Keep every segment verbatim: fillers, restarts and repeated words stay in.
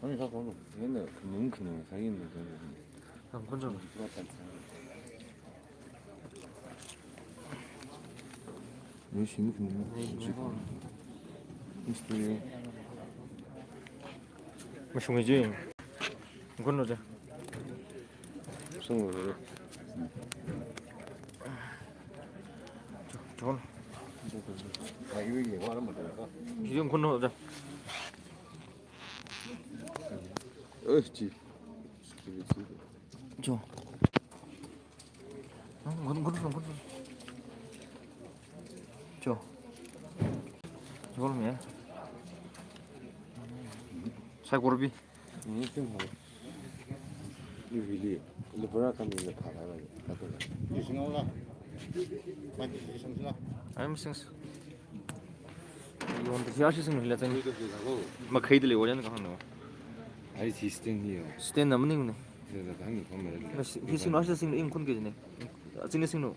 Ani sa kono, yena khanung khanung sa yin na. Ang kono. Ni shin khanung. Ni, ni kono. Mister. Mashung ji. Ang kono ja. Sung. Chon. Ai, yu ye wa la ma ta ka. Ji ang kono ja. Eh, chi. Cho. Ngun, ngun, ngun, ngun. Cho. Jol mi ya. Sai korbi. Ni tim ho. Ni vili. Le bara kami le phala la. Ka to la. Ni sing la. Man ni sing la. Ai, mi sing. Yon ta siya sing hila tang. Makhai de le wajan ka hanu. Ai si stand ni yo. Stand na maning ne. Ya, ya, hang ni kong me. Na si, hi sing no, si sing no, ing kun ke ne. Sing ne sing no.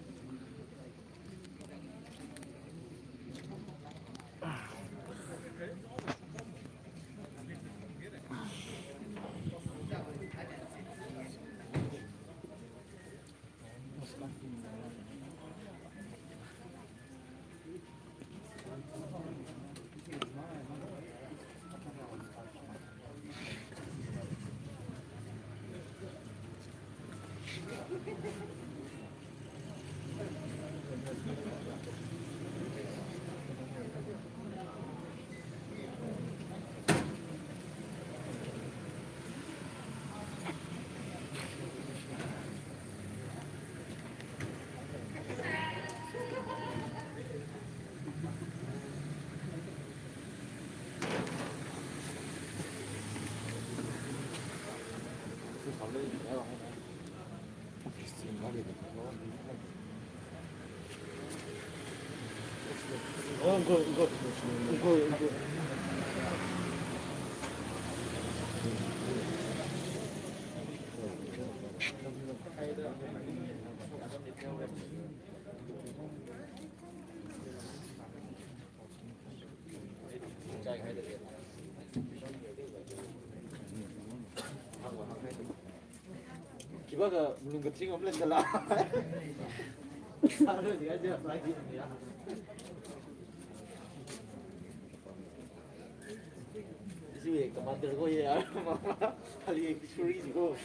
Kiba ka mulung ka ting om len kala. Sāra ni aja sa ki ni ya. Isi we commander ko ye ya. Ali ki churi ni ko.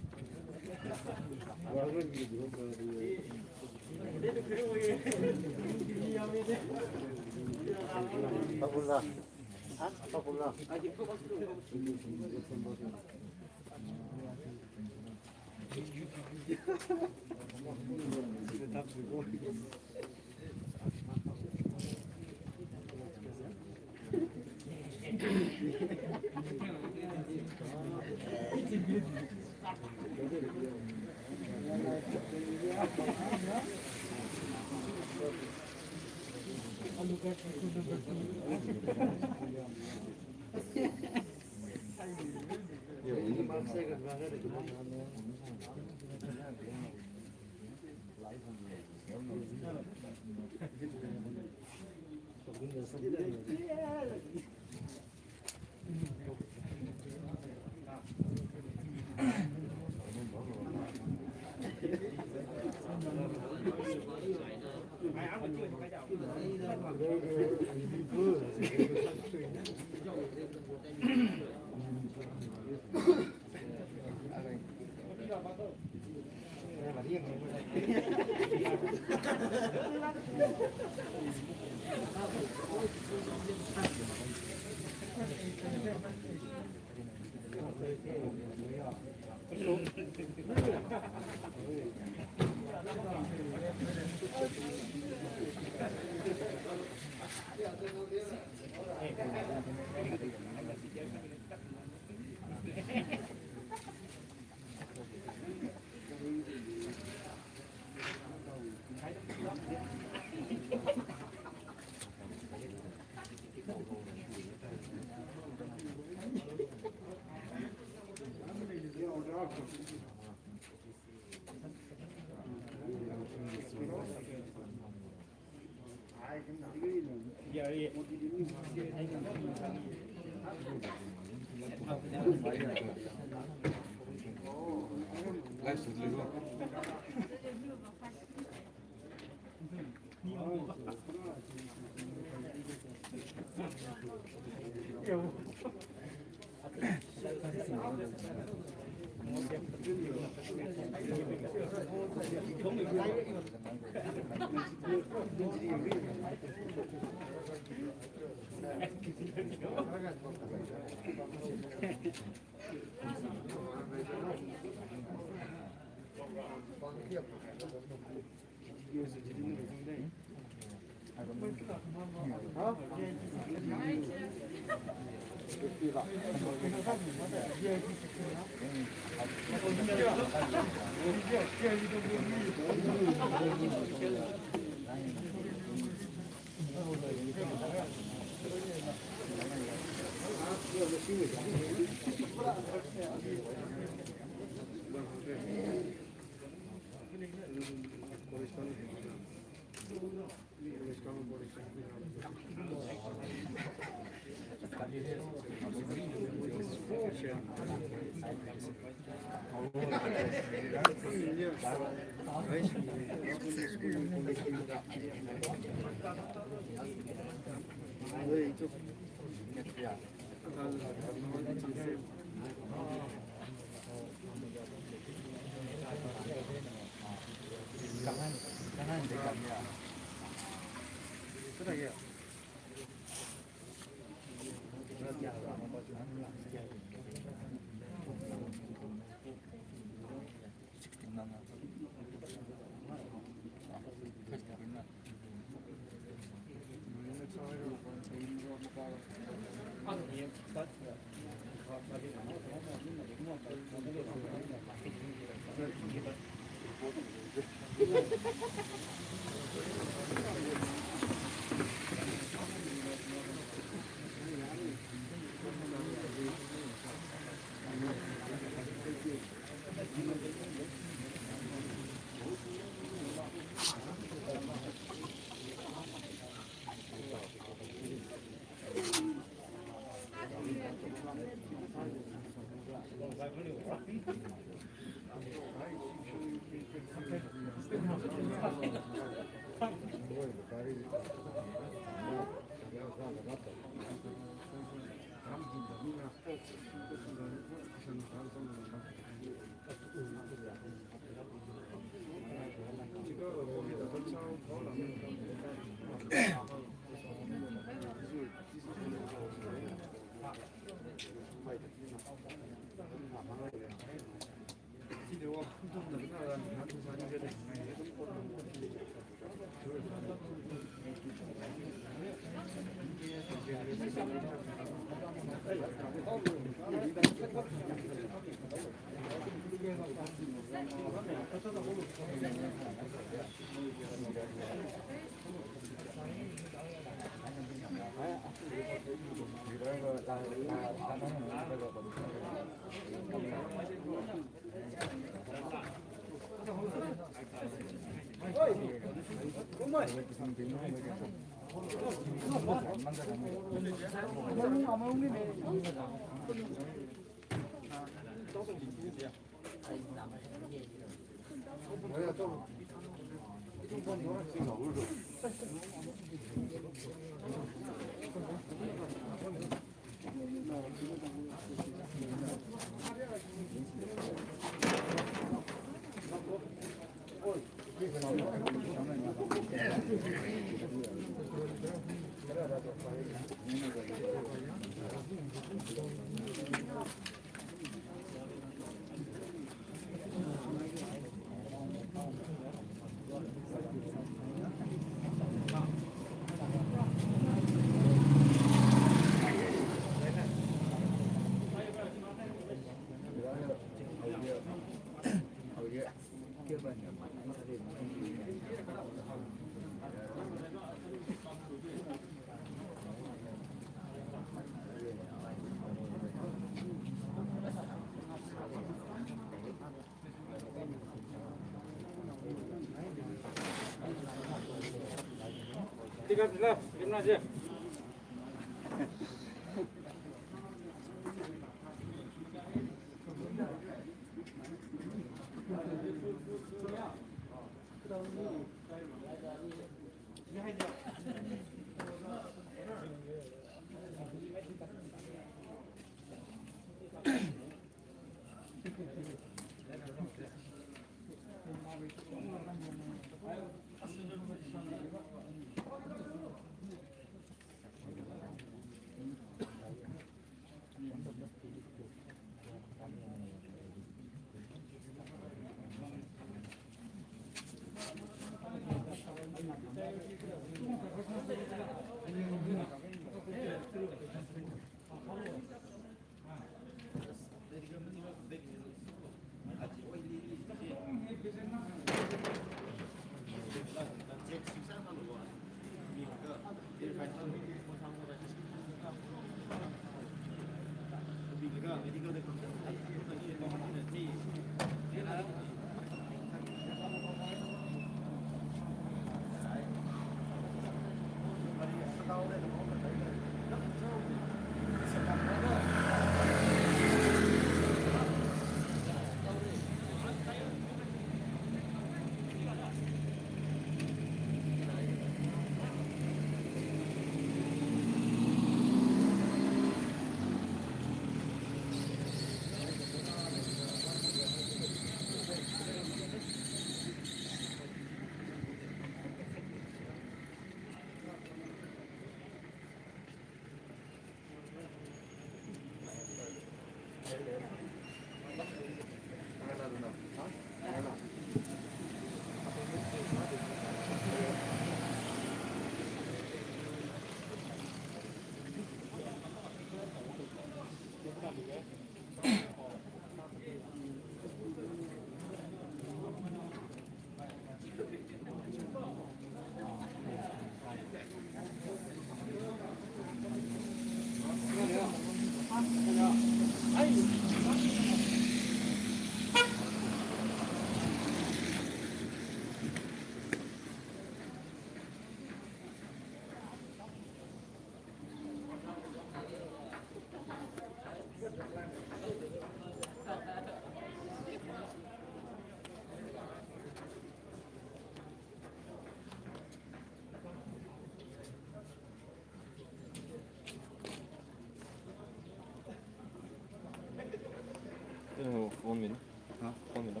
Phone mi na? Ha? Phone mi na?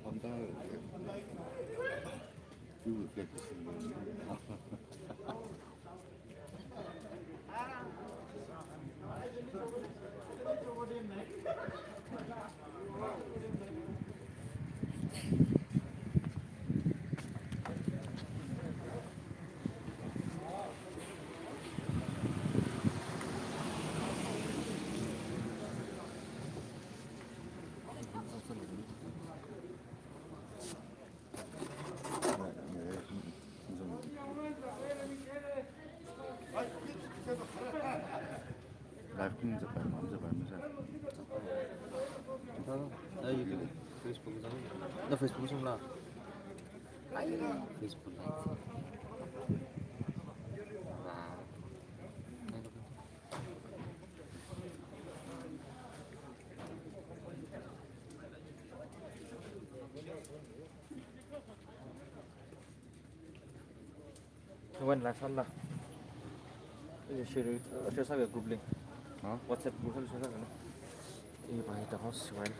Anda, you reflect the same way. Live kum zapai, mam zapai, masa. Ai, YouTube, Facebook zang. Na Facebook zang la. Ai, Facebook la. Wow. Wan la sala. Ini share, share sāga group link. Ha? WhatsApp group link share sāga na. Ini pahi ta host wan.